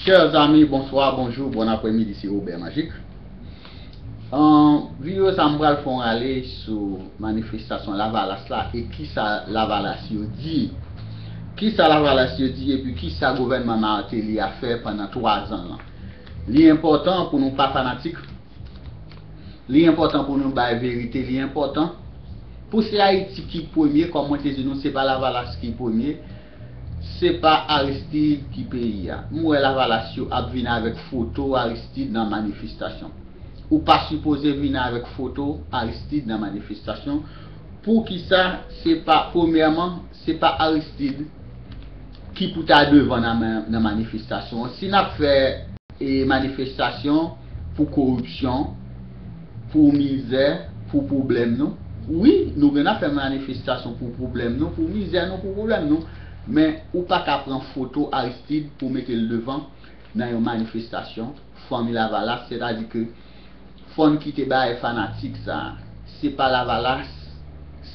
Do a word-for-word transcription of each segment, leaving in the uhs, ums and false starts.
Chers amis, bonsoir, bonjour, bon après-midi, c'est Robert Magic. An videyo sa, m pral fè yon rale sou manifestasyon Lavalas la e kisa Lavalas yo di. Kisa Lavalas yo di epi kisa gouvènman Martelly a fè pandan twa zan lan. Li enpòtan pou nou pa fanatik. Li enpòtan pou nou bay verite. Li enpòtan pou se Ayiti ki premye, kòm mwen te di nou, se pa Lavalas ki premye. Se pa Aristide ki peyi a. M wè Lavalas yo ap vin avèk foto Aristide nan manifestasyon. Ou pa sipoze vin avèk foto Aristide nan manifestasyon. Poukisa se pa, premyèman, se pa Aristide ki pou ta devan nan, nan manifestasyon an? Si n ap fè e manifestasyon pou koripsyon, pou mizè, pou pwoblèm nou. Wi, nou gen dwa fè manifestasyon pou pwoblèm nou, pou mizè nou, pou pwoblèm nou. Men ou pa ka pran foto Aristide pou mete l devan nan yon manifestasyon Fanmi Lavalas, sètadi ke fò n kite bagay fanatik sa. Se pa Lavalas,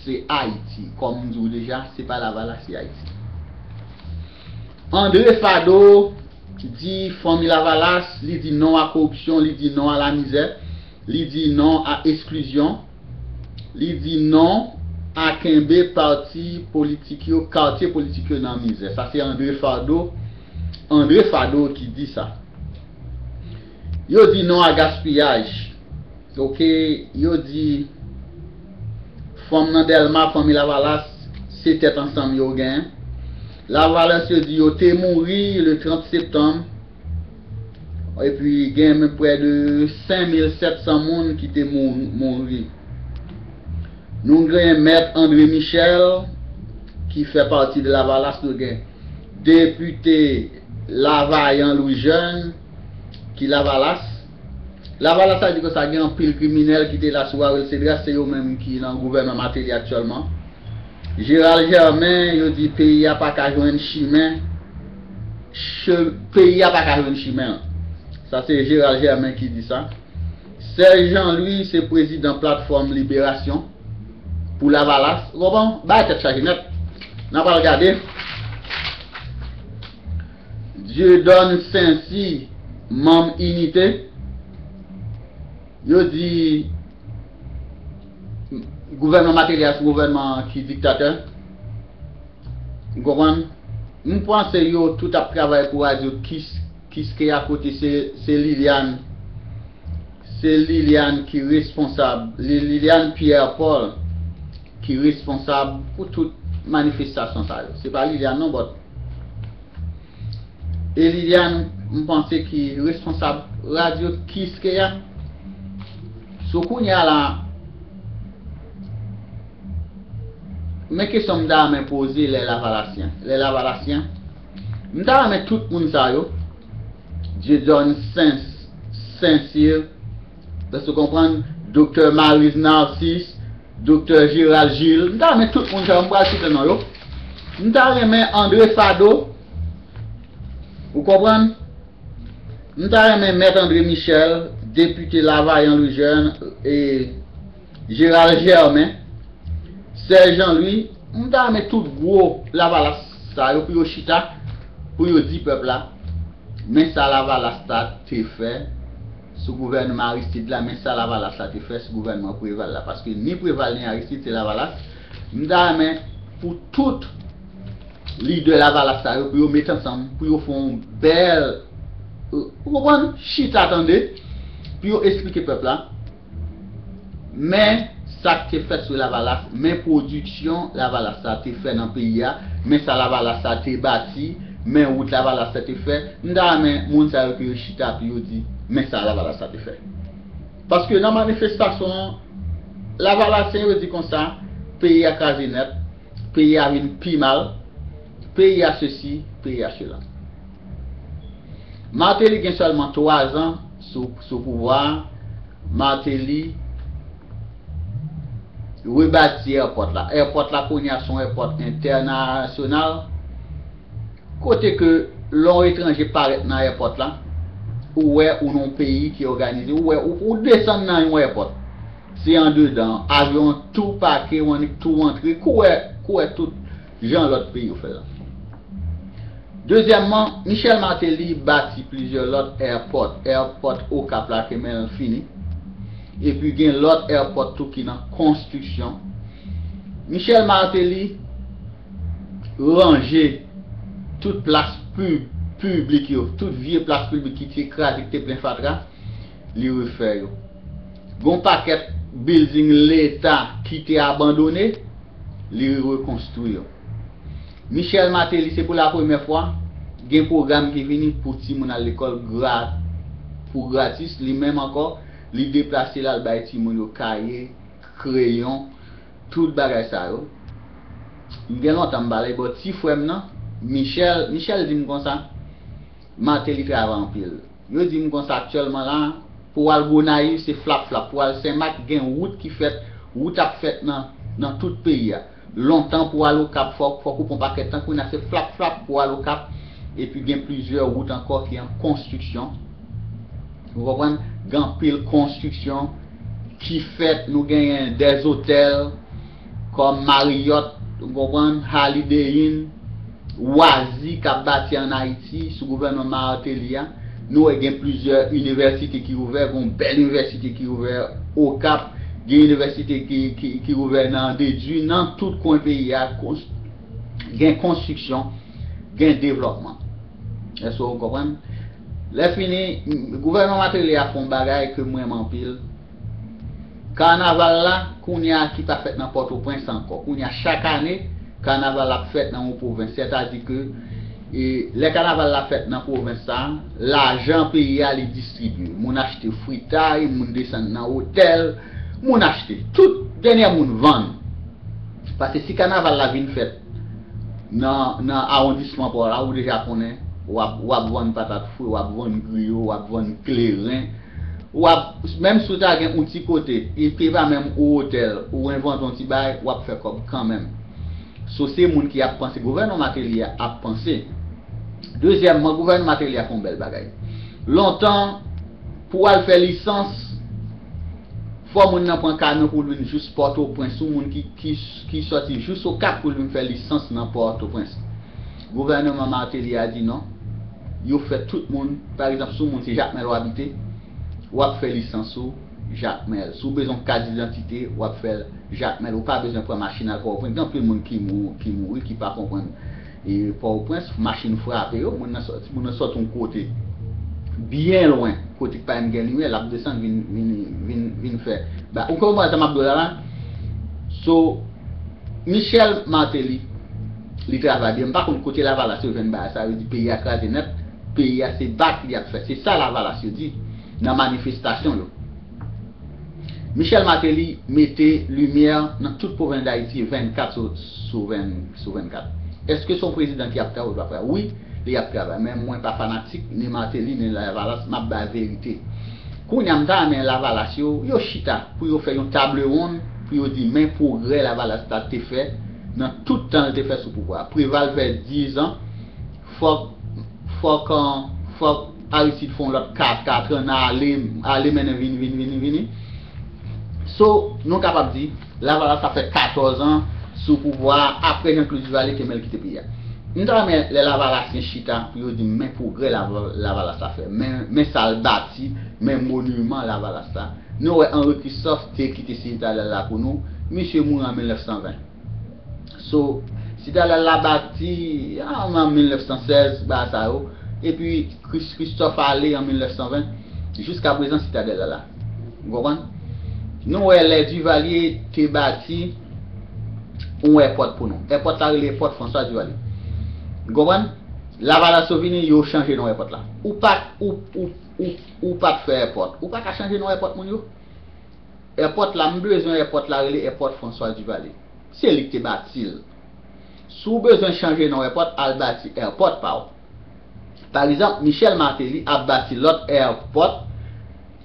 se Ayiti. Kòm m di w deja, se pa Lavalas, se Ayiti. André Fado di Fanmi Lavalas, li di non a koripsyon, li di non a lamizè, li di non a esklizyon, li di non a kenbe pati politik yo, katye politik yo nan mizè. Sa se André Fado, André Fado ki di sa. Yo di non a gaspiyaj. Ok, yo di fanm nan Dèlma, Fanmi Lavalas, se tèt ansanm yo gen. Lavalas yo di yo te mouri le trant septanm. Epi gen prè de senk mil sèt san moun ki te mou-, mouri. Nou gen Mèt André Michel ki fè pati de Lavalas, nou gen depite Lavayan Louis Jeune ki Lavalas. Lavalas sa di konsa gen anpil kriminèl ki te la sou Arel Cedras, se yo menm ki nan gouvènman Martelly aktyèlman. Gérald Germain, yo di peyi a pa ka jwenn chimen, che-, peyi a pa ka jwenn chimen l. Sa se Gérald Germain ki di sa. Serge Jean Louis se prezidan Platfòm Liberasyon pou Lavalas. Ou konprann? Bay tèt chaje nèt. N a pral gade. Dieudonne Saint-Cyr, manm Inite. Yo di gouvènman Martelly a se gouvènman ki diktatè. Ou konprann? M panse yo tout ap travay pou radyo Kis-, Kiskeya kote se, se Liliane, se Liliane ki responsab, Li-, Liliane Pierre Paul ki responsab pou tout manifestasyon sa yo. Se pa Liliane non, but E Liliane, m panse ki responsab radyo Kiskeya. So kounye a la, men kesyon m ta renmen poze lè Lavalasyen. Lè Lavalasyen, m ta renmen tout moun sa yo, Dieudonne Saint, Saint-Cyr, èske w konprann? Doktè Maryse Narcisse, Doktè Gérald Gilles, m ta renmen tout moun sa yo, m pral site non yo. M ta renmen André Fado, ou konprann? M ta renmen Mèt André Michel, depite Lavayan Louis Jeune, e Gérald Germain, Serge Jean Louis, m ta renmen tout gwo Lavalas sa yo pou yo chita, pou yo di pèp la, men sa Lavalas sa te fè sou gouvènman Aristide la, men sa Lavalas sa te fè sou gouvènman Preval la. Paske ni Preval ni Aristide se Lavalas. M ta renmen pou tout lidè Lavalas sa yo, pou yo met ansanm, pou yo fè yon bèl, ou konprann, chita tande, pou yo esplike pèp la. Men sa k te fèt sou Lavalas, men pwodiksyon Lavalas sa te fè nan peyi a, men sa Lavalas sa te bati, men wout Lavalas sa te fè. M ta renmen moun sa yo pou yo chita, pou yo di, men sa Lavalas sa te fè. Paske nan manifestasyon an, Lavalasyen yo di konsa, peyi a kraze nèt, peyi a vin pi mal, peyi a sesi, peyi a sela. Martelly gen sèlman twa zan sou, sou pouvwa a. Martelly rebati èpòt la. Èpòt la kounye a se yon èpòt entènasyonal. Kote ke lè yon etranje parèt nan èpòt la, ou wè ou nan yon peyi ki òganize, ou wè ou, ou desann nan yon èpòt. Se andedan, avyon tou pake, ou annik tou antre, kouwè, kouwè tout jan lòt peyi yo fè la. Dezyèmman, Michel Martelly bati plizyè lòt airport. Airport Okap la ke men l fini. Epi gen lòt airport tou ki nan konstriksyon. Michel Martelly ranje tout plas pib-, piblik yo, tout vye plas piblik ki te kraze, ki te plen fatra, li refè yo. Gon pakèt building leta ki te abandone, li rekonstwi yo. Michel Martelly, se pou la premyè fwa, gen pwogram ki vini pou timoun al lekòl gra-, pou gratis. Li menm ankò, li deplase l al bay timoun yo kaye, kreyon, tout bagay sa yo. M gen lontan m pale, bon, ti frè m nan, Michel, Michel di m konsa, Martelly travay anpil. Yo di m konsa aktyèlman la, pou w al Gonayiv, se flap flap. Pou w al Senmak, gen wout ki fèt, wout ap fèt nan, nan tout peyi a. Lontan pou w al Okap, fòk, fòk ou pran pakèt tan, kounye a se flap flap pou w al Okap. Epi gen plizyè wout ankò ki an konstriksyon. Ou konprann? Gen anpil konstriksyon ki fèt, nou genyen dè zotèl, kòm Marriott, ou konprann, Holiday Inn, Oasis k ap bati ann Ayiti sou gouvènman Martelly a. Nou wè gen plizyè inivèsite ki ouvè, gen yon bèl inivèsite ki ouvè Okap, gen inivèsite ki, ki, ki ouvè nan Dedui, nan tout kwen peyi a, kons-, gen konstriksyon, gen devlòpman. Èske w konprann? Lè fini, gouvènman Martelly a fè yon bagay ke m renmen anpil. Kanaval la, kounye a ki pa fèt nan Pòtoprens ankò. Kounye a, chak ane, kanaval la ap fèt nan yon pwovens. Sètadi ke, e, lè kanaval la fèt nan pwovens sa, lajan peyi a li distribye. Moun achte fritay, moun desann nan otèl, moun achte. Tout dènyè moun vann. Paske si kanaval la vin fèt nan, nan awondisman pa w la, ou deja konnen, w ap, w ap vann patat fri, w ap vann griyo, w ap vann kleren, w ap, menm si w ta gen yon ti kote, epi pa menm yon otèl, ou envante yon ti bagay, w ap fè kòb kanmenm. So, se moun ki ap panse, gouvènman Martelly a ap panse. Dezyèmman, gouvènman Martelly a fè yon bèl bagay. Lontan, pou w al fè lisans, fò moun nan pran kamyon pou l vin jis Pòtoprens, ou moun ki, ki, ki sòti jis Okap pou l vin fè lisans nan Pòtoprens. Gouvènman Martelly a di non. Yo fè tout moun, pa egzanp, si w moun se Jakmèl w abite, w ap fè lisans ou Jakmèl. Si w bezwen kat didantite, w ap fè l Jakmèl. Ou pa bezwen pran machin al Pòtoprens. Gen anpil moun ki mou-, ki mouri, ki pa konprann. E Pòtoprens, machin frape yo, moun nan sòti, moun nan sòti yon kote byen lwen, kote k pa menm gen limyè, l ap desann vin, vin, vin, vin fè. Ba, ou konprann sa m ap di w la la? So, Michel Martelly, li travay byen. M pa konn kote Lavalas yo jwenn bagay sa, yo di peyi a kraze nèt, peyi a se bat li ap fè. Se sa Lavalas yo di nan manifestasyon yo. Michel Martelly mete limyè nan tout pwovens Dayiti vennkat sou, sou ven, sou vennkat. Èske se yon prezidan ki ap travay ou pa travay? Wi, li ap travay. Men mwen pa fanatik ni Martelly, ni Lavalas, m ap bay verite. Kounye a, m ta renmen Lavalas yo, yo chita pou yo fè yon table ronde, pou yo di men pwogrè Lavalas la te fè nan tout tan l te fè sou pouvwa a. Preval fè diz an, fòk, fòk, an, fòk Aristide fè yon lòt kat, kat an, ale, ale mennen vini, vini, vini, vini. So, nou kapab di, Lavalas sa fè katòz an sou pouvwa a, apre Jean Claude Duvalier te men l kite peyi a. M ta renmen lè Lavalasyen chita pou yo di men pwogrè Lava-, Lavalas la fè, men, men sa l bati, men moniman Lavalas la. Nou wè Henri Christophe te kite Sitadèl la pou nou, misye mouri an mil nèf san ven. So, Sitadèl la bati an, an mil nèf san sèz, bagay sa yo. Epi Chris-, Christophe ale an mil nèf san ven. Jiska prezan, Sitadèl la la. Ou konprann? Nou wè lè Duvalier te bati yon èpòt pou nou. Èpòt la rele èpòt François Duvalier. Ou konprann? Lavalas yo vini, yo chanje non èpòt la. Ou pa, ou, ou, ou, ou pa t fè èpòt. Ou pa ka chanje non èpòt moun yo. Èpòt la, m bezwen èpòt la rele èpòt François Duvalier. Se li ki te bati l. Si w bezwen chanje non èpòt, al bati èpòt pa w. Pa egzanp, Michel Martelly ap bati lòt èpòt.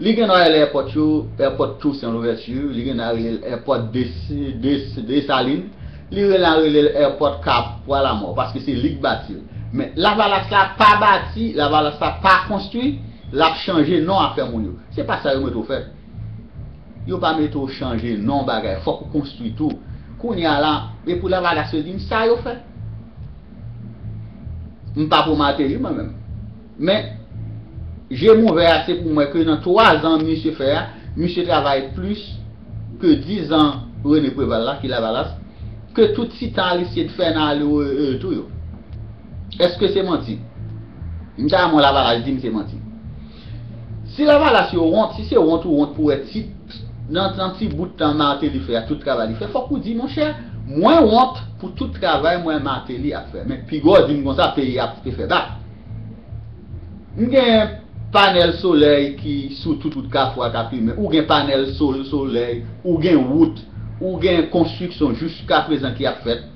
Li gen dwa rele èpòt yo, èpòt Toussaint Louverture, li gen dwa rele l èpòt Des-, Des-, Dessalines, li rele, rele l èpòt Kapwa Lamò, paske se li k bati l. Men Lavalas la pa bati, Lavalas la pa konstwi, l ap chanje non afè moun yo. Se pa sa yo mete w fè. Yo pa mete w chanje non bagay, fòk ou konstwi tou. Kounye a la, e pou Lavalas yo di m sa yo fè. M pa pou Martelly mwen menm. Men, je m ouvè ase pou m wè ke nan twa zan misye fè a, misye travay plis ke diz an René Préval la, ki Lavalas, ke tout ti tan Aristide fè nan ale retou yo. Èske se manti? M ta renmen Lavalas di m se manti. Si Lavalas yo wont, si se wont ou wont pou wè ti, nan, nan ti bout tan Martelly fè a, tout travay li fè, fòk ou di, monchè, mwen wont pou tout travay mwen Martelly ap fè. Men pigò di m konsa, peyi a te fè bak. M gen panèl solèy ki sou tout wout Kafou a k ap limen. Ou gen panèl sol, solèy, ou gen wout, ou gen konstriksyon jiska prezan ki ap fèt.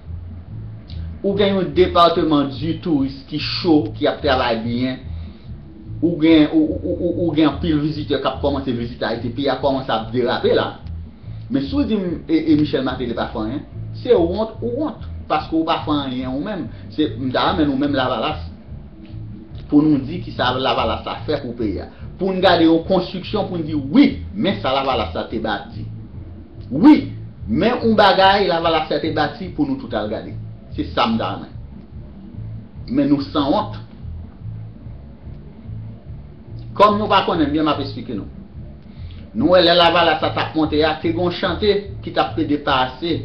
Ou gen yon depatman di touris ki cho, ki ap travay byen. Ou gen, ou, ou, ou, ou gen anpil vizitè k ap kòmanse vizite Ayiti. Peyi a kòmanse ap derape la. Men si w di m, e, e Michel Martelly pa fè anyen, se wont ou wont. Paske ou pa fè anyen ou menm. Se, m ta renmen nou menm Lavalas, pou nou di ki sa Lavalas la fè pou peyi a. Pou n gade yon konstriksyon, pou n di, wi, men sa Lavalas la te bati. Wi, men yon bagay Lavalas la te bati pou nou tout al gade. Se sa m ta renmen. Men nou sanwont. Kòm nou pa konnen byen, m ap esplike nou. Nou wè lè Lavalas la t ap monte a, te gen yon chante ki t ap plede pase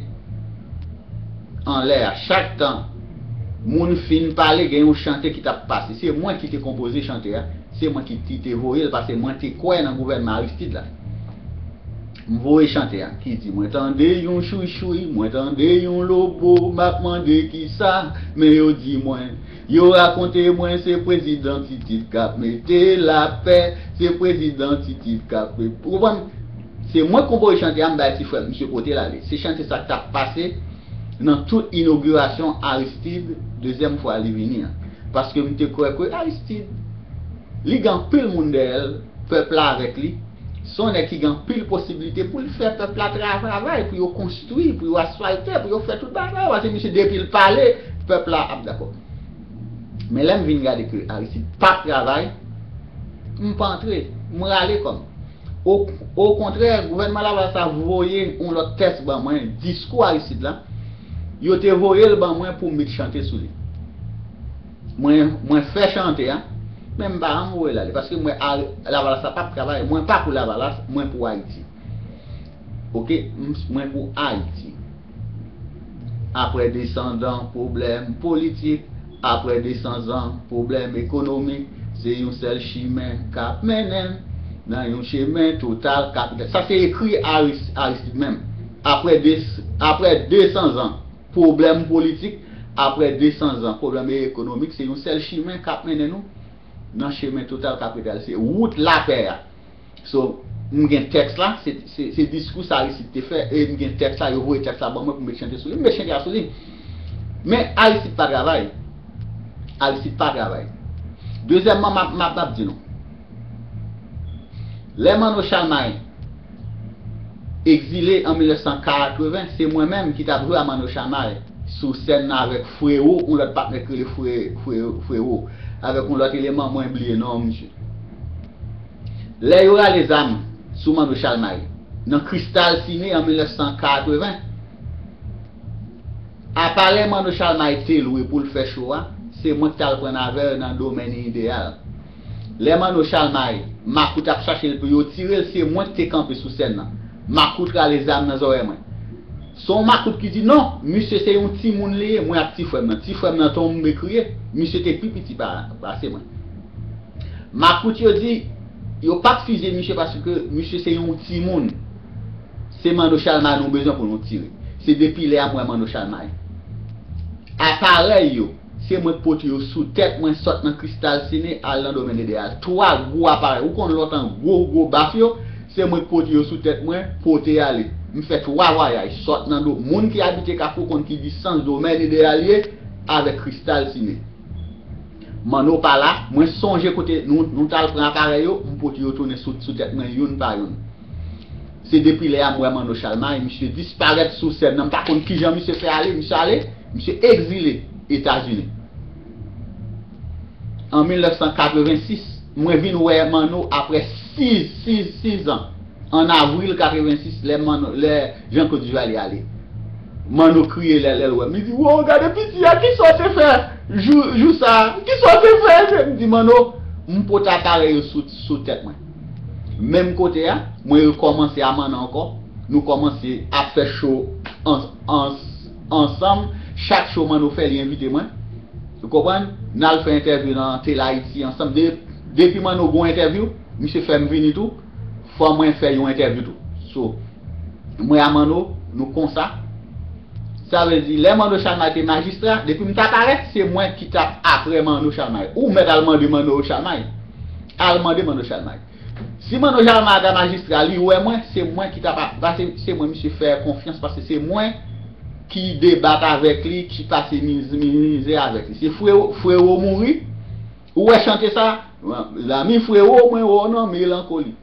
anlè a. Chak tan moun fin pale, gen yon chante ki t ap pase. Se mwen ki te konpoze chante a. Se mwen ki, ki te voye l, paske mwen te kwè nan gouvènman Aristide la. M voye chante a, ki di, mwen tande yon chouichoui, mwen tande yon lobo, m ap mande kisa, men yo di mwen, yo rakonte mwen se prezidan Titid k ap mete lapè, se prezidan Titid k ap, ou konprann? Se mwen k konpoze chante a, m bay ti frè m, misye pote l ale. Se chante sa k t ap pase nan tout inogirasyon Aristide, dezyèm fwa li vini an. Paske m te kwè ke Aristide, li gen anpil moun dèyè l, pèp la avèk li. Se yon nèg ki gen anpil posiblite pou l fè pèp la tra-, travay, pou yo konstwi, pou yo asfalte, pou yo fè tout bagay. Paske misye depi l pale, pèp la ap dakò. Men lè m vin gade ke Aristide p ap travay, m pa antre, m rale kò m. O, okontrè, gouvènman Lavalas la voye yon lòt tèks ban mwen, diskou Aristide la, yo te voye l ban mwen pou m met chante sou li. Mwen, mwen fè chante a, men m pa janm voye l ale, paske m wè Lavalas la p ap travay, mwen pa pou Lavalas, mwen pou Ayiti. Oke, m, mwen pou Ayiti. Apre de san zan pwoblèm politik, apre de san zan pwoblèm ekonomik, se yon sèl chimen k ap mennen m nan yon chimen total kapital. Sa se ekri Aris-, Aristide menm. Apre de, apre de san zan pwoblèm politik, apre de san zan pwoblèm ekonomik, se yon sèl chimen k ap mennen nou nan chimen total kapital. Se wout lapè a. So, m gen tèks la, se, se, se diskou sa Aristide te fè, e m gen tèks la, yo voye tèks la ban mwen pou m met chante sou li. M met chante a sou li. Men Aristide pa travay. Aristide pa travay. Dezyèmman, m ap, m ap, m ap di nou. Lè Manno Chalmay egzile an mil nèf san katreven, se mwen menm ki t ap jwe a Manno Chalmay sou sèn nan avèk Frewo, yon lòt patnè k rele Fre-, Fre-, Frewo, avèk yon lòt eleman, mwen bliye non misye. Lè yo rale zam sou Manno Chalmay nan Cristal Ciné an mil nèf san katreven, apa lè Manno Chalmay te lwe pou l fè cho a, se mwen ki t al pran avè l nan domèn Ideyal. Lè Manno Chalmay, makout ap chache l pou yo tire l, se mwen ki te kanpe sou sèn nan. Makout rale zam nan zòrèy mwen. Se yon makout ki di, non, misye se yon timoun li ye, mwen ak ti frè m nan. Ti frè m nan tonbe kriye, misye te pi piti pa, pase mwen. Makout yo di, yo p ap fize misye paske misye se yon timoun. Se Manno Chalmay nou bezwen pou nou tire. Se depi lè a m wè Manno Chalmay. Aparèy yo, se mwen k pote yo sou tèt mwen, sot nan Cristal Ciné al nan domèn Ideyal. Twa gwo aparèy. Ou konn lòt an gwo, gwo baf yo, se mwen k pote yo sou tèt mwen, pote ale. M fè twa vwayaj, sot nan do. Moun ki abite Kafou konn ki distans domèn Ideyal ye avèk Cristal Ciné. Manno pa la, mwen sonje kote nou, nou t al pran aparèy yo, m pote yo tounen sou, sou tèt mwen youn pa youn. Se depi lè a m wè Manno Chalmay, misye disparèt sou sèn nan. M pa konn kijan misye fè ale, misye ale, misye egzile Etazini. An mil nèf san katreven sis, mwen vin wè Manno apre sis, sis, sis an. An avril katreven sis, lè Manno, lè Jean Claude Duvalier ale. Manno kriye lè, lè l wè m. Li di, "Wo, gade piti a, kisa w te fè jou, jou sa a? Kisa w te fè?" M di, "Manno, m pot aparèy yo sou, sou tèt mwen." Menm kote a, mwen rekòmanse a Manno ankò. Nou kòmanse ap fè cho an, an, ansanm. Chak cho Manno fè, li envite mwen. Ou konprann? N al fè entèvyou nan Tele Ayiti ansanm. De, depi Manno gon entèvyou, misye fè m vini tou. Fò mwen fè yon entèvyou tou. So, mwen a Manno, nou konsa. Sa vle di, lè Manno Chalmay te majistra, depi m ta parèt, se mwen ki t ap apre Manno Chalmay. Ou mèt al mande Manno Chalmay. Al mande Manno Chalmay. Si Manno Chalmay ta majistra, li wè mwen, se mwen ki t ap, paske se mwen misye fè konfyans, paske se mwen ki debat avèk li, ki pase miz, mizè avèk li. Se frewo, frewo mouri. Ou wè chante sa? Zanmi frewo, mwen wè w nan melankoli.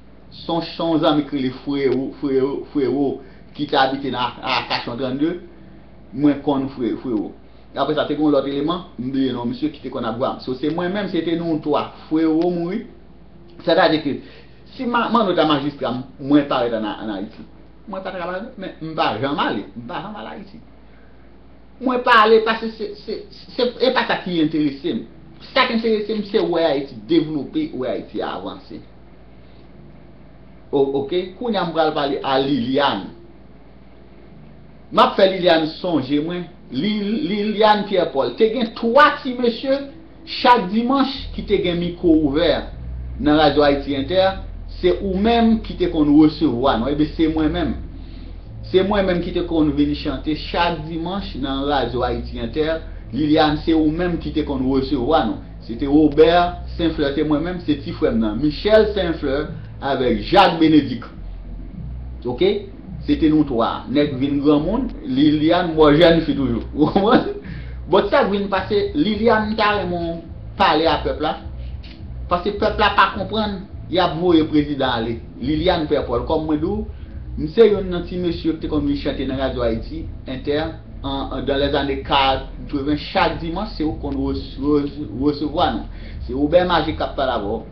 Son, son zanmi k rele frewo, frewo, frewo, ki te abite nan Akachon trannde, mwen konn fre, frewo. Apre sa, te gen yon lòt eleman, m bliye non misye, ki te konn ap gwa m. So, se mwen menm, se te nou twa. Frewo mouri. Sètadi ke, si ma, Manno ta majistra, m, mwen parèt ann, ann Ayiti. Mwen pa t ka pale, men m pa janm ale. M pa janm al Ayiti. Mwen pa ale paske se, se, se, se pa sa ki enterese m. Sa k enterese m, se wè Ayiti devlope, wè Ayiti avanse. O, oke, kounye a m pral pale a Liliane. M ap fè Liliane sonje mwen. Li, Liliane Pierre Paul. Te gen twa ti mesye chak dimanch ki te gen mikwo ouvè nan Radyo Ayiti Entè. Se ou menm ki te konn resevwa nou. Ebyen, se mwen menm. Se mwen menm ki te konn vin chante chak dimanch nan Radyo Ayiti Entè. Liliane, se ou menm ki te konn resevwa nou. Se te Robert Saint Fleur, te mwen menm, se ti frè m nan. Michel Saint Fleur avèk Jacques Bénédicte. Oke? Se te nou twa. Nèg vin granmoun, Liliane, m wè w jèn fi toujou. Ou konprann? Bon, sa k vin pase, Liliane, m ta renmen w pale a pèp la. Paske pèp la pa konprann, y ap voye prezidan ale. Liliane Pierre Paul, kòm mwen di w, m se youn nan ti mesye ki te konn vin chante nan Radyo Ayiti Entè, an, an, dans les années quatre-vingts, chak dimanch, se ou k konn res-, res-, resevwa nou. Se Robert Magic k ap pale avè w.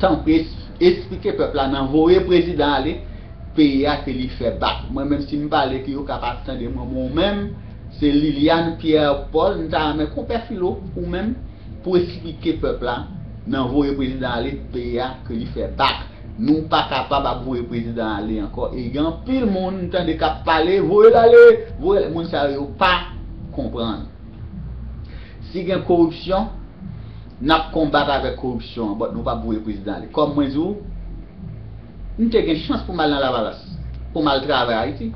Tanpri, es-, esplike pèp la, nan voye prezidan ale, peyi a ke li fè bak. Mwen menm, si m pale, ke yo ka pa tande mwen, men ou menm, se Liliane Pierre Paul, m ta renmen konpè Filo, ou menm, pou esplike pèp la, nan voye prezidan ale, peyi a ke li fè bak. Nou pa kapab ap voye prezidan ale ankò. E gen anpil moun m tande k ap pale, voye l ale, voye l, moun sa yo, yo pa konprann. Si gen koripsyon, n ap konbat avèk koripsyon an, but nou p ap voye prezidan ale. Kòm mwen di w, m te gen chans pou m al nan Lavalas, pou m al travay Ayiti.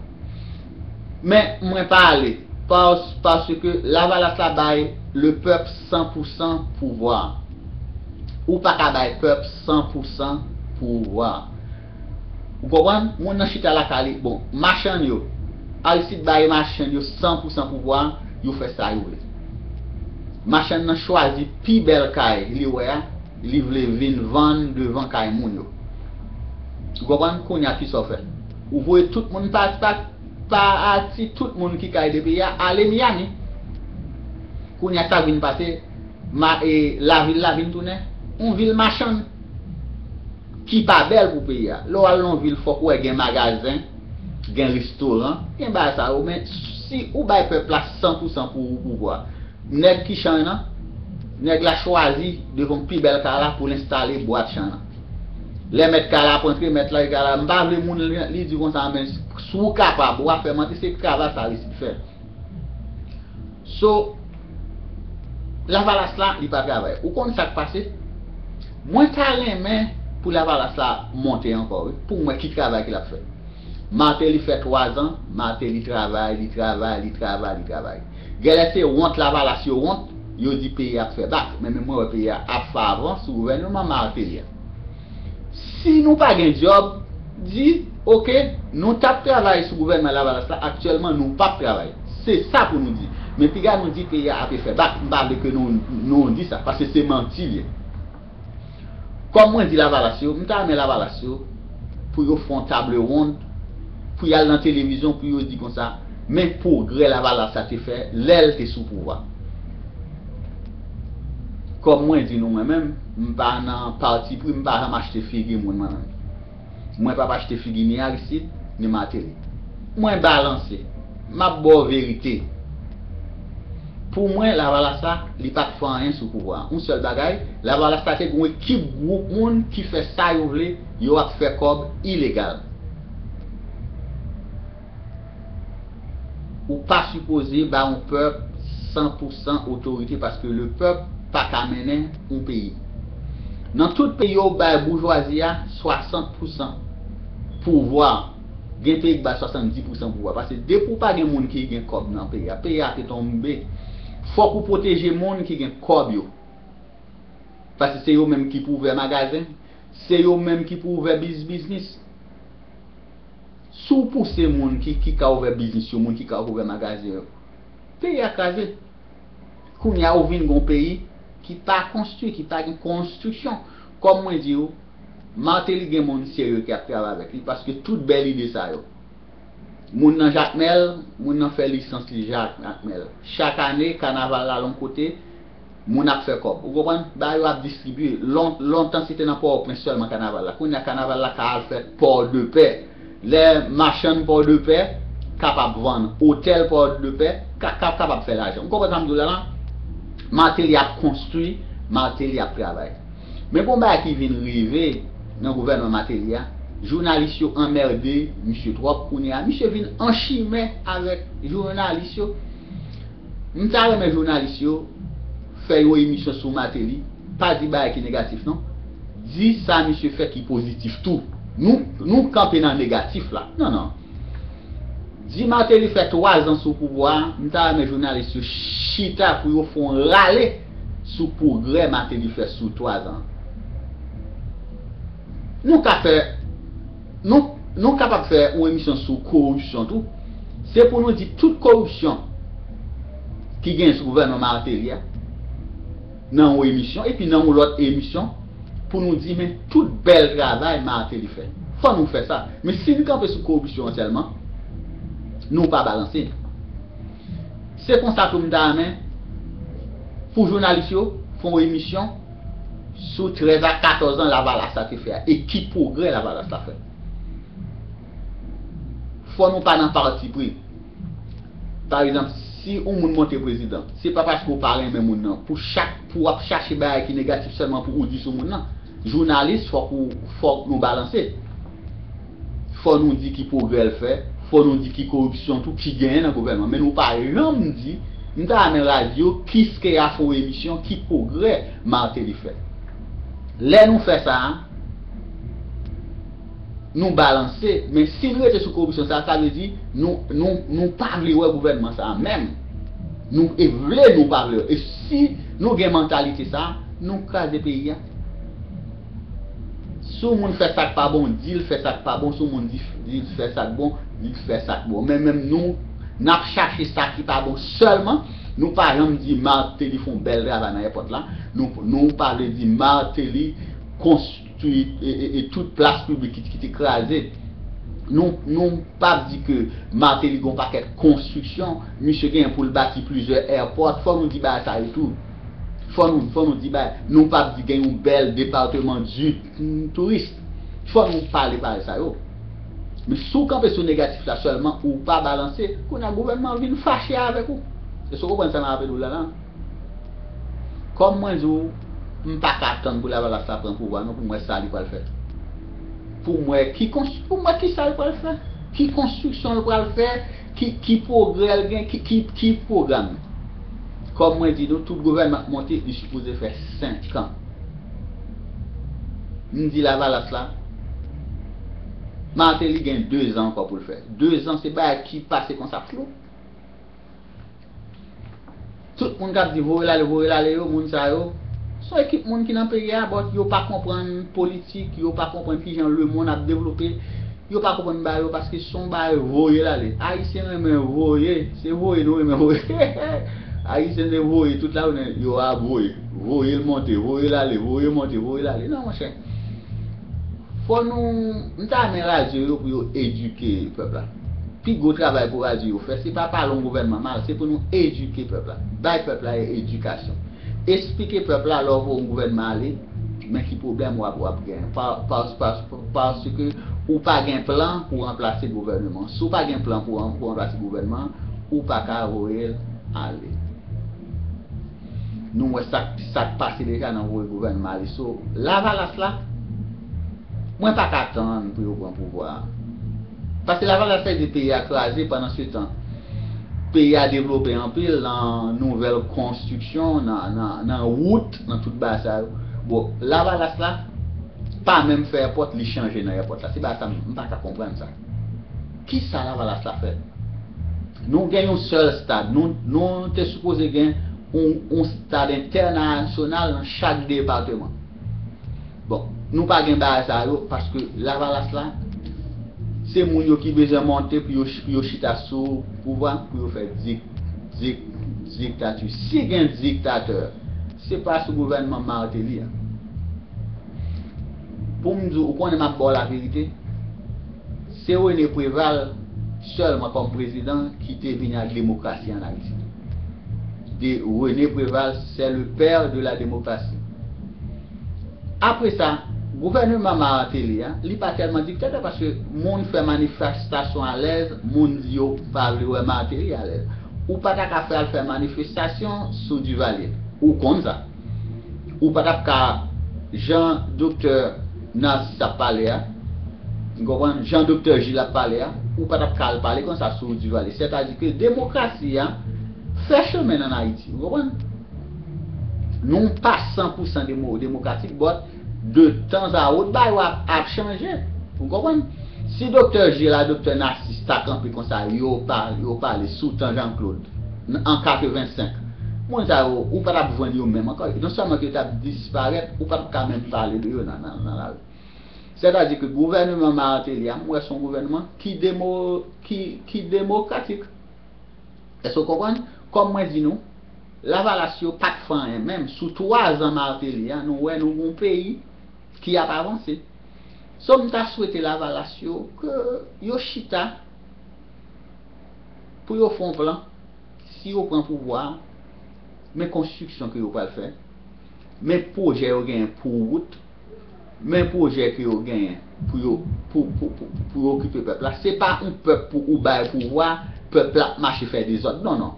Men mwen pa ale, pas-, paske Lavalas la bay le pèp san pou san pouvwa. Ou pa ka bay pèp san pou san pouvwa. Ou konprann? Moun nan chita lakay li. Bon, machann yo, Aristide bay machann yo san pou san pouvwa, yo fè sa yo vle. Machann nan chwazi pi bèl kay li wè a, li vle vin vann devan kay moun yo. Ou konprann? Kounye a, kisa w fè? Ou voye tout moun pa, pa, pa ati, tout moun ki kay de peyi a, ale Miami. Kounye a, sa vin pase, ma, e, lavil la vin tounen yon vil machann ki pa bèl pou peyi a. Lè w al nan yon vil, fòk ou wè gen magazen, gen restoran, gen bagay sa yo, men si ou bay pèp la san pou san pou, pouvwa, nèg ki chan nan, nèg la chwazi devan pi bèl kay la pou l enstale bwat chan nan. Lè mèt kay la ap antre, mèt la, kay la, m pa vle moun li, li di konsa, men si w kapab, w a fè manti, se travay sa Aristide fè. So, Lavalas la, li pa travay. Ou konn sa k pase? Mwen ta renmen pou Lavalas la monte ankò, wi, pou m wè ki travay ke l ap fè. Martelly fè twa zan, Martelly travay, li travay, li travay, li travay. Genlè se wont Lavalas yo wont, yo di peyi ap fè bak. Men, men mwen wè peyi a ap fè avans sou gouvènman Martelly a. Si nou pa gen djòb, di, oke, nou t ap travay sou gouvènman Lavalas la, aktyèlman nou p ap travay. Se sa pou nou di. Men piga nou di peyi a ape fè bak, m pa vle ke nou, nou di sa, paske se manti l ye. Kòm mwen di Lavalas yo, m ta renmen Lavalas yo, pou yo fè yon table ronde, pou y al nan televizyon, pou yo di konsa, men pwogrè Lavalas la te fè lè l te sou pouvwa. Kòm mwen di nou, mwen menm, m pa nan patipri, m pa janm achte figi moun mwen menm. Mwen p ap achte figi ni Aristide, ni Martelly. Mwen balanse. M ap ba w verite. Pou mwen, Lavalas la, li pa t fè anyen sou pouvwa a. Yon sèl bagay, Lavalas la te gen yon ekip gwoup moun ki fè sa yo vle, yo ap fè kòb ilegal. Ou pa sipoze ba yon pèp san pou san otorite, paske le pèp pa ka mennen yon peyi. Nan tout peyi yo bay boujwazi a swasant pou san pouvwa. Gen peyi k bay swasanndis pou san pouvwa. Paske depi w pa gen moun ki gen kòb nan peyi a, peyi a te tonbe. Fòk ou pwoteje moun ki gen kòb yo. Paske se yo menm ki pou ouvè magazen, se yo menm ki pou ouvè biz-, biznis. Si w pouse moun ki, ki ka ouvè biznis yo, moun ki ka ouvè magazen yo, peyi a kraze. Kounye a ou vin gon peyi ki pa konstwi, ki pa gen konstriksyon. Kòm mwen di w, Martelly gen moun serye ki ap travay avèk li, paske tout bèl ide sa yo, moun nan Jakmèl, moun nan fè lisans li Jakmèl. Chak ane, kanaval la l on kote, moun ap fè kòb. Ou konprann? Bagay yo ap distribye. Lon-, lontan se te nan Pòtoprens sèlman kanaval la. Kounye a kanaval la ka al fèt Pòdepè. Lè machann Pòdepè kapab vann, otèl Pòdepè ka, ka, kapab fè lajan. Ou konprann sa m di w la la? Martelly ap konstwi, Martelly ap travay. Men gon bagay ki vin rive nan gouvènman Martelly a, jounalis yo anmède misye twòp kounye a. Misye vin an chimè avèk jounalis yo. M ta renmen jounalis yo fè yon emisyon sou Martelly, pa di bagay ki negatif non. Di sa misye fè ki pozitif tou. Nou, nou kanpe nan negatif la. Non, non. Di Martelly fè twa zan sou pouvwa a, m ta renmen jounalis yo chita pou yo fè yon rale sou pwogrè Martelly fè sou twa zan. Nou ka fè, nou, nou kapab fè yon emisyon sou koripsyon tou. Se pou nou di tout koripsyon ki gen sou gouvènman Martelly a nan yon emisyon, epi nan yon lòt emisyon, pou nou di, men tout bèl travay Martelly fè. Fò nou fè sa. Men si n kanpe sou koripsyon an sèlman, nou pa balanse. Se konsa tou m ta renmen pou jounalis yo fè yon emisyon sou trèz a katòz an Lavalas la te fè a, e ki pwogrè Lavalas la fè. Fò nou pa nan patipri. Pa egzanp, si yon moun monte prezidan, se pa paske w pa renmen moun nan, pou chak, pou w ap chache bagay ki negatif sèlman pou ou di sou moun nan. Jounalis, fòk ou, fòk nou balanse. Fò nou di ki pwogrè l fè, fò nou di ki koripsyon tou ki genyen nan gouvènman. Men nou pa janm di, m ta renmen radyo Kiskeya fè yon emisyon ki pwogrè Martelly fè. Lè nou fè sa a, nou balanse, men si n rete sou koripsyon sa, sa vle di nou, nou, nou pa vle wè gouvènman sa a menm. Nou e vle, nou pa vle. E si nou gen mantalite sa, nou kraze peyi a. Si yon moun fè sa k pa bon, di l fè sa k pa bon. Si yon moun di, di l fè sa k bon, di l fè sa k bon. Men menm nou, n ap chache sa ki pa bon sèlman. Nou pa janm di Martelly fè yon bèl travay nan èpòt la. Nou, nou pa vle di Martelly konstwi e, e, e tout plas piblik ki, ki te kraze. Nou, nou p ap di ke Martelly gon pakèt konstriksyon, misye genyen pou l bati plizyè airport, fò nou di bagay sa yo tou. Fò nou, fò nou di bagay, nou p ap di gen yon bèl depatman di touris. Fò nou pale bagay sa yo. Men si w kanpe sou negatif la sèlman, ou pa balanse, kounye a gouvènman vin fache avèk ou. Èske w konprann sa m ap di w la la? Kòm mwen di w, m pa ka tann pou Lavalas la pran pouvwa non, pou m wè sa li pral fè. Pou m wè ki kons-, pou m wè ki sa l pral fè. Ki konstriksyon l pral fè, ki, ki pwogrè l gen, ki, ki, ki pwogram. Kòm mwen di nou, tout gouvènman k monte, li sipoze fè senk an. M di Lavalas la, Martelly gen de zan ankò pou l fè. De zan, se bagay ki pase konsa flou. Tout moun k ap di voye l ale, voye l ale yo, moun sa yo, se yon ekip moun ki nan peyi a, but yo pa konprann politik, yo pa konprann kijan lemonn ap devlope, yo pa konprann bagay yo, paske se yon bagay voye l ale. Ayisyen renmen voye, se voye nou renmen voye. Ayisyen se voye, tout lajounen yo ap voye. Voye l monte, voye l ale, voye monte, voye l ale. Non, monchè. Fò nou, m ta renmen radyo yo pou yo edike pèp la. Pi gwo travay pou radyo yo fè, se pa pale yon gouvènman mal, se pou nou edike pèp la. Bay pèp la edikasyon. Esplike pèp la lè w voye yon gouvènman ale, men ki pwoblèm w ap, w ap genyen. Pa, pa, pa, paske Ou pa gen plan pou ranplase gouvènman. Si w pa gen plan pou, pou ranplase gouvènman, ou pa ka voye l ale. Nou wè sa, sa k pase deja nan voye gouvènman ale. So, Lavalas la, mwen pa ka tann pou yo pran pouvwa a. Paske Lavalas la ede peyi a kraze, pandan se tan, peyi a devlope anpil nan nouvèl konstriksyon, nan, nan, nan wout, nan tout bagay sa yo. Bon, Lavalas la pa menm fè èpòt, li chanje nan èpòt la. Se bagay sa m pa ka konprann sa. Kisa Lavalas la fè? Nou gen yon sèl stad. Nou, nou te sipoze gen yon, yon stad entènasyonal nan chak depatman. Bon, nou pa gen bagay sa yo paske Lavalas la, se moun yo ki bezwen monte pou yo, pou yo chita sou pouvwa, pou yo fè dik, dik, diktati. Si gen diktatè, se pa sou gouvènman Martelly a. Pou m di w, ou konnen m ap ba w laverite, se René Préval sèlman kòm prezidan ki te vini ak demokrasi ann Ayiti. De René Préval, c'est le père de la démocratie. Apre sa, gouvènman Martelly a, li pa tèlman diktatè paske moun fè manifestasyon alèz, moun di yo pa vle wè Martelly alèz. Ou pa ta ka fè al fè manifestasyon sou Duvalier. Ou konn sa. Ou pa t ap ka, jan Doktè Narcisse ap pale a, ou konprann, jan Doktè Gilles ap pale a, ou pa t ap ka al pale konsa sou Duvalier. Sètadi ke demokrasi a fè chemen ann Ayiti, ou konprann? Nou pa san pou san demo-, demokratik, but de tanzawot bagay yo ap, ap chanje, ou konprann? Si Doktè Gilles a Doktè Narcisse ta kanpe konsa, yo pa, yo pale sou tan Jean Claude, n-, an katrevensenk, moun sa yo, ou pa t ap jwenn yo menm ankò. Non sèlman ke yo t ap disparèt, ou pa t ap ka menm pale de yo nan, nan, nan lari. Sètadi ke gouvènman Martelly a, m wè se yon gouvènman ki demo-, ki, ki demokratik. Èske w konprann? Kòm mwen di nou, Lavalas yo pa t fè anyen menm. Sou twa zan Martelly a, nou wè nou gon peyi ki ap avanse. So, m ta swete Lavalas yo ke yo chita pou yo fè yon plan. Si yo pran pouvwa a, men konstriksyon ke yo pral fè, men pwojè yo genyen pou wout, men pwojè ke yo genyen pou yo, pou, pou, pou, pou yo okipe pèp la. Se pa yon pèp pou ou bay pouvwa, pèp la ap mache fè dezòd. Non, non.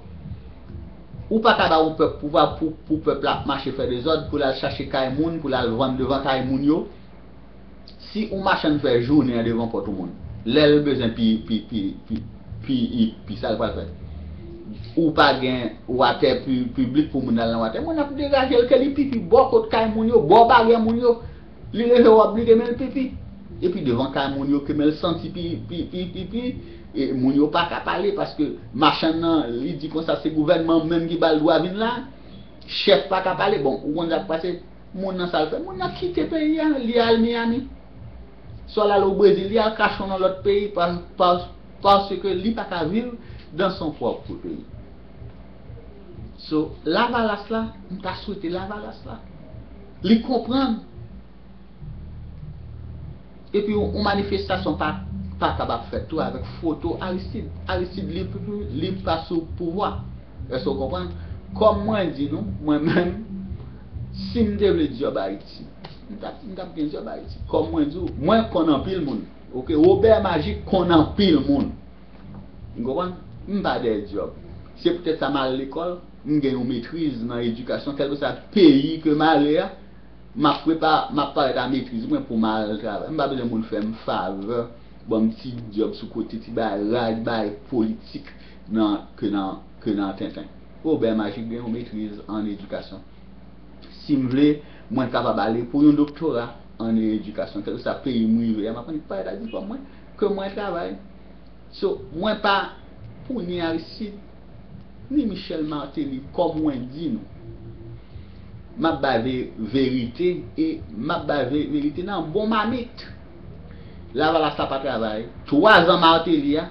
Ou pa ka ba yon pèp pouvwa pou, pou pèp la ap mache fè dezòd, pou l al chache kay moun, pou l al vann devan kay moun yo. Si yon machann fè jounen an devan pòt yon moun, lè l bezwen pi, pi, pi, pi, pi, pi, sa l pral fè? Ou pa gen watè pi-, piblik pou moun al nan watè. Moun ap degaje l, ke li pipi bò kot kay moun yo, bò baryè moun yo. Li leve wòb li, ke men l pipi. Epi devan kay moun yo, ke men l santi pi, pi, pi, pi, pi. E moun yo pa ka pale paske machann nan, li di konsa se gouvènman menm ki ba l dwa vin la. Chèf pa ka pale. Bon, ou konn sa k pase? Moun nan sa l fè? Moun nan kite peyi a, li al Miami. Swa l al o Brezil, li al kache nan lòt peyi pa, pa, paske li pa ka viv dans son propre pays. So, Lavalas la, m ta swete Lavalas la, li konprann. Epi yon, yon manifestasyon pa, pa kapab fèt tou avèk foto Aristide. Aristide lib, lib pa sou pouvwa. Èske w konprann? Kòm mwen di nou, mwen menm, si m te vle djòb Ayiti, m t ap, m t ap gen djòb Ayiti. Kòm mwen di w, mwen konn anpil moun. Oke, Robert Magic konn anpil moun. Ou konprann? M pa dèyè djòb. Se poutèt sa m al lekòl, m gen yon metriz nan edikasyon, kèlkeswa peyi ke m ale a, m ap prepa-, m ap parèt a metriz mwen pou m al travay. M pa bezwen moun fè m favè, ban m ti djòb sou kote, ti bagay rad, bagay politik nan, ke nan, ke nan tenten. Robert Magic gen yon metriz an edikasyon. Si m vle, mwen kapab ale pou yon doktora an edikasyon. Kèlkeswa peyi m rive a, m ap annik parèt ak diplòm mwen, ke mwen travay. So, mwen pa pou ni Aristide, ni Michel Martelly, kòm mwen di nou. M ap bay ve-, verite, e m ap bay ve-, verite nan bon mamit. Lavalas la pa travay. Twa zan Martelly a,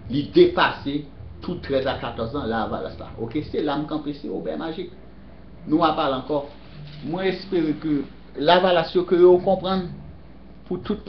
li depase tout trèz a katòz an Lavalas la. Oke, se la m kanpe, se Obè Majik. Nou a pale ankò. Mwen espere ke Lavalas yo, ke yo konprann pou tout